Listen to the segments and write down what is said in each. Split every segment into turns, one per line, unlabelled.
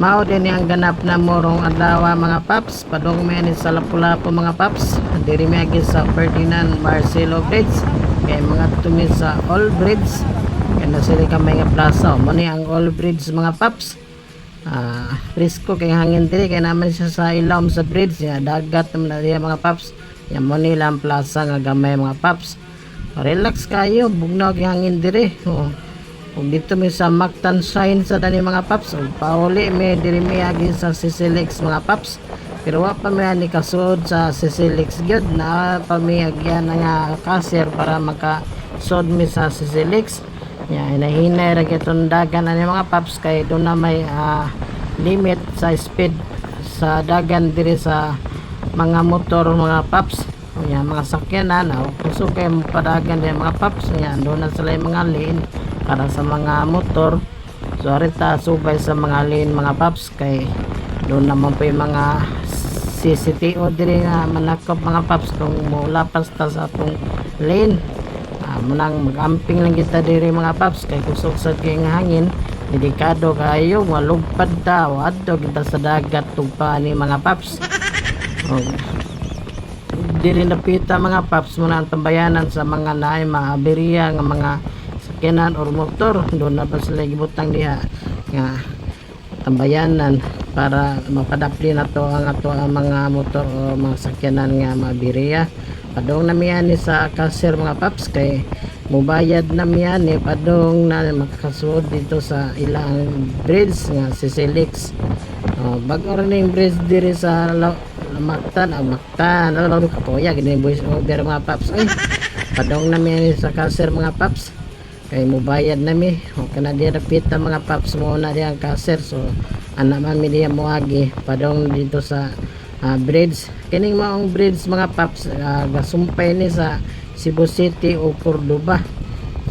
Mao din ang ganap na morong adlaw, mga paps. Padung mi ani sa Lapu-Lapu, mga paps. Diri mi agi sa Ferdinand Marcelo Bridge. Kay mga tumi sa Old Bridge. Kay na sila kamay nga plaza. Mo ni ang Old Bridge, mga paps. Presko kay hangin diri kay naman siya sa ilawom sa bridge ya, dagat naman na diya, mga paps. Ya, mo ni lang plaza nga gamay, mga paps. Relax kayo, bugnaw kay hangin diri. Oh. Ug dito mi sa Mactan Shine sa dani, mga paps. Ug pauli mi diri mi agi sa Cecilix, mga paps. Pero wa pa mi ani kasuod sa Cecilix gyud na pa mi agyan nga cashier para makasuod mi sa Cecilix. Ya, hinahinay ra gyud dagan ani, mga paps, kay doon na may limit sa speed sa dagan diri sa mga motor, mga paps. Ya, mga sakyanan, kusog kay padagan din, mga paps. Ya, doon na sila yung mga lane para sa mga motor. So arita subay sa mga lane, mga paps, kay doon naman po yung mga CCTO diri nga manakop, mga paps, kung mulapas ta sa atong lane. Munang mag-amping lang kita diri, mga paps, kay kusog sa kay nga hangin, delikado kayo, malugpad ta o adto kita sa dagat tugpa ni, mga paps. Og diri napita, mga paps, muna ang tambayanan sa mga naay maaberya nga mga sakyanan or motor. Doon na ba sila gibutang diha nga tambayanan para mapadapli na to ang ato ang mga motor o mga sakyanan nga maaberya. Padong na mi ani sa cashier, mga paps, kay mubayad na mi ani padong na makakasuod dito sa ilang bridge nga si Celix. Oh, bag-o rin yung bridge diri sa Mactan, Mactan, ano kapoya gini voice over, mga paps ay. Padong na mi ani sa cashier, mga paps, kay mubayad na mi. O kana diya napita, mga paps, mo na diya ang cashier. So ana man mi diya moagi padong dito sa bridge. Kining maong bridge, mga paps, gasumpay ni sa Cebu City o Cordoba.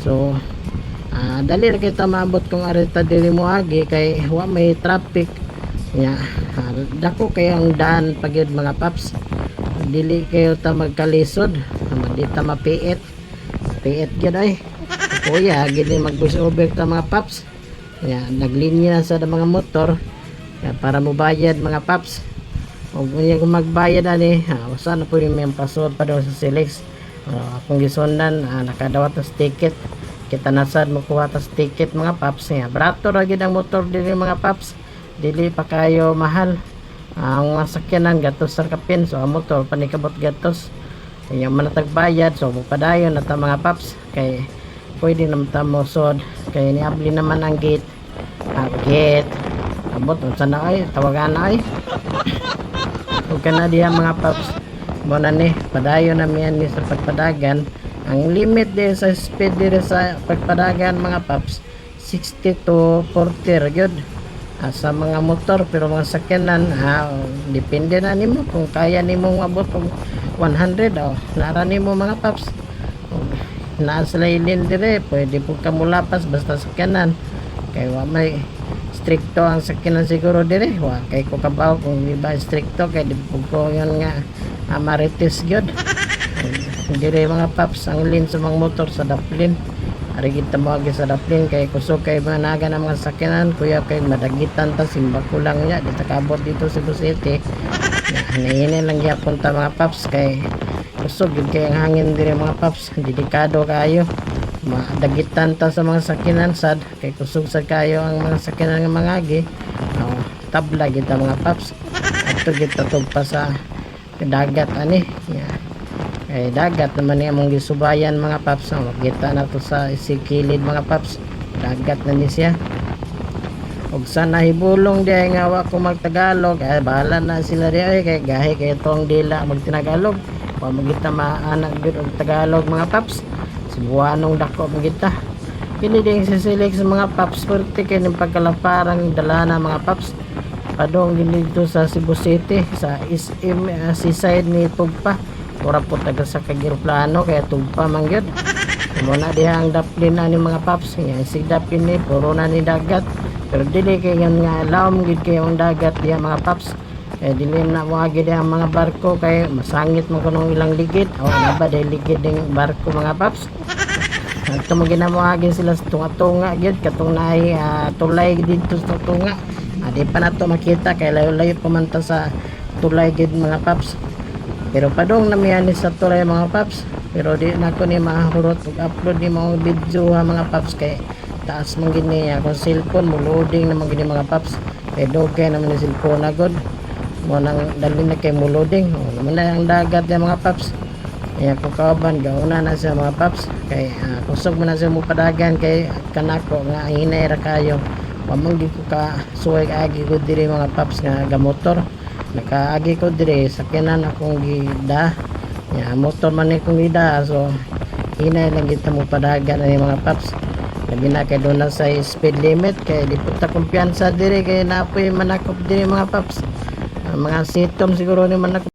So dali ra kita maabot kung arita diri moagi kay wa may traffic nya. Dako kay ang daan pagyud, mga paps, dili kayo ta magkalisod, di ta mapiit piit gyud ay. Kuya gini mag voice over ta, mga paps. Ya, naglinya sa mga motor ya, para mobayad, mga paps. Ug unya kung magbayad ani, usa na po yung may pasod pa daw sa Silex. Akong gisundan, nakadawat tas ticket. Kita nasad mo kuha tas ticket, mga paps. Ya, barato ra gid ang motor diri, mga paps, dili pa kayo mahal. Ang mga sakyanan gatos sa kapin, so ang motor panikabot gatos. Kaya manatagbayad, so mupadayon na ta, mga paps, kay pwede naman ta mosod kay niabli naman ang gate. Ang gate abot unsa na ay tawagan na ay. Ug kana diha, mga paps, mo na ni padayon na mi ani sa pagpadagan. Ang limit din sa speed diri sa pagpadagan, mga paps, 60 to 40 ra gyud sa mga motor, pero mga sakyanan, depende na nimo kung kaya nimo abot og 100. Oh, nara nimo, mga paps. Ug naa sila lane dire, pwede po ka mulapas basta sakyanan kay wa may strikto ang sakyanan siguro dire. Wa kay ko kabaw kung di ba strikto, kay di po ko yun nga marites gyud dire, mga paps. Ang lane sa mga motor sa daplin. Ari kita mo agi sa daplin kay kusog kay mga naga ng mga sakyanan, kuya, kay madagitan ta, simba ko lang niya di ta kabot dito sa Cebu City. Na lang gyapon ta, mga paps, kay kusog gyud kay ang hangin dire, mga paps, delikado kayo, madagitan ta sa mga sakyanan sad kay kusog sad kayo ang mga sakyanan nga mga agi. Oh, tabla kita, mga paps. Adto kita tugpa sa dagat ani. Yeah. Kay dagat naman ni among gisubayan, mga paps. Oh, makita na to sa isikilid, mga paps, dagat na ni siya. Ug sa nahibulong di ay nga wa ko magtagalog ay bahala na sila di ay, kay gahi kay itong dila magtinagalog. Wa man kita maanak gyud og Tagalog, mga paps, Cebuanong dako man kita. Kini din sisilik sa mga paps, perti kay ning pagkalaparang dala na, mga paps, padong gini dito sa Cebu City sa SM seaside ni Tugpa. Ura po taga sa kag-eroplano kaya tugpa man gyud. Muna diha ang daplin na ni, mga paps. Nga sig daplin ni puro na ni dagat. Pero dili kay yan nga lawom gid kayo ang dagat diha, mga paps. Kay dili na moagi diha ang mga barko kay masangit man kunong ilang ligid. O na ba dahil ligid ning barko, mga paps. Adto mo ginamoagi sila sa tunga-tunga gyud katong naay tulay didto sa tunga. Di pa nato makita kay layo-layo pa man ta sa tulay gid, mga paps. Pero padong na mi ani sa tulay, mga paps. Pero di na ko ni mahurot og upload ni mga video ha, mga paps, kay taas man gid ni akong cellphone, mo loading naman gini, mga paps. Kay dugay naman ni cellphone na gud. Mo nang dali na kay mo loading. O naman na ang dagat ya, mga paps. Kaya kung kauban gauna na siya, mga paps, kay kusog man na siya mo padagan kay kanako nga hinay ra kayo. Wa man gid ko ka suway agi ko diri, mga paps, nga gamotor. Nakaagi ko diri sakyanan akong gida. Ya, motor man ni kong gida, so hinay lang kita mo padagan ani, mga paps. Labi na kay doon na sa speed limit kay di po ta kumpiyansa diri kay napoy manakop diri, mga paps. Ang mga sitom siguro ni manakop.